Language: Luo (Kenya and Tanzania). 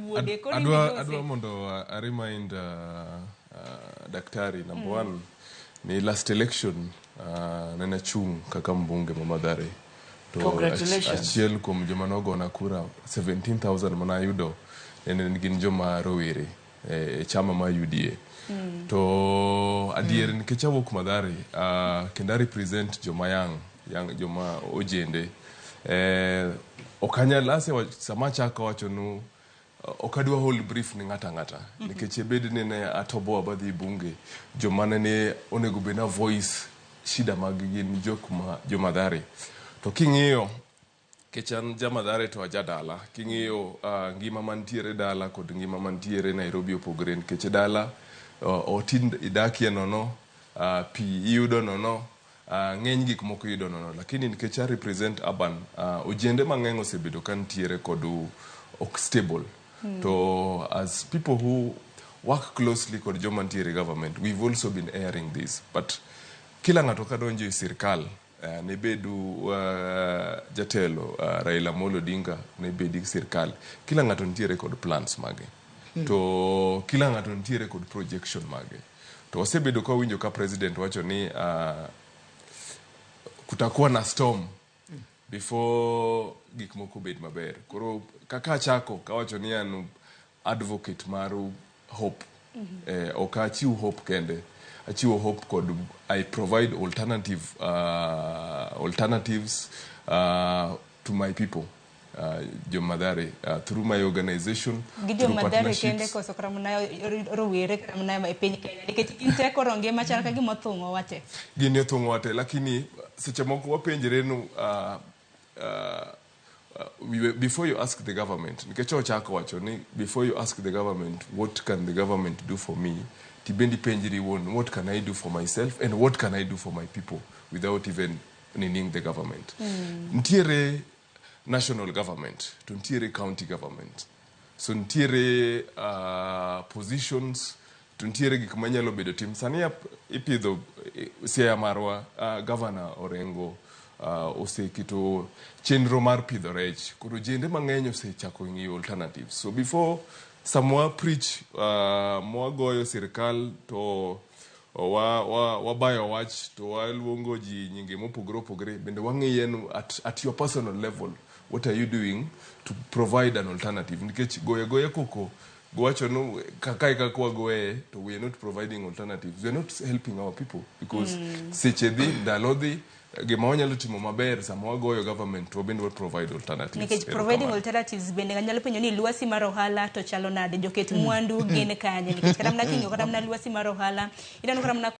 wuode koro Adwa iwinjo adwa mondo a remind daktari number one ni last election nene achung' kaka mbunge ma Mathare to Congratulations. Achiel kuom joma nogona kura 17,000 mana ayudo nene gin joma rowere e chama ma UDA. To adier nikech awuok Mathare kendo a represent joma young, young joma ojende, ok anyal asewacho sama achako wachonu ok adwa hold brief ni ng'ato ang'ata nikech ebed ni ne atoboa badhi e bunge joma nene onego bed na voice shida mag gin jok ma jo Mathare. To king'iyo nikech an ja Mathare to aja dala, king'iyo ngima mantiere dala kod ngima mantiere Nairobi opogore nikech e dala ot idakie nono, pi iyudo nono, ng'eny gik moko iyudo nono, lakini nikech a represent urban, ojende mang'eny osebedo ka nitiere kod ok stable. To as people who work closely kod joma nitiere e government, we've also been airing this, but kila ng'ato kadonjo e sirkal, ne bedu jatelo Raila Amolo Odinga ne bedi sirkal, kila ng'ato nitiere kod plans mage to kila ng'ato nitiere kod projection mage. To wasebedo ka wawinjo ka president wacho ni kutakuwa na storm before gik moko bed maber. Koro kaka achako kawacho ni an advocate mar hope, ok achiw hope kende, achiwo hope kod I provide alternatives to my people, jo Mathare, through my organization, gi jo through Mathare kende partnerships. Koso kata mana rowere kata mana e piny Kenya nikech gin te koro ngima chal ka gima othung'owa te. Gini othung'owa te, lakini seche moko wapenjre nu before you ask the government, nikech ochako wacho ni before you ask the government what can the government do for me, tibendi penjri wuon what can I do for myself and what can I do for my people without even needing the government. Ntiere national government to ntiere county government, so ntiere positions to ntiere gik manyalo bedo tim. Sani ipidho Siaya marwa, governor Orengo oseketo chenro mar pidho rech, koro jende mang'eny osechako ng'iyo alternatives. So before samwa preach, mwagoyo sirikal to wabayo wach to waluongo ji nyinge mopogore opogore, bende wang'iye at your personal level, what are you doing to provide an alternative? Nikech goyo agoya koko gowacho no kaka e kaka wagoye to we are not providing alternatives, we are not helping our people because seche dhi, ndalo dhi. Gima wanyalo timo maber sama wagoyo government to wabende wa provide alternatives. Nikech providing alternatives bende nyalo penjo ni lwasi mar ohala to chalo nade, joket mwandu gin kanye? Nikech kata mana king'iyo kata mana lwasi mar ohala ineno kata mana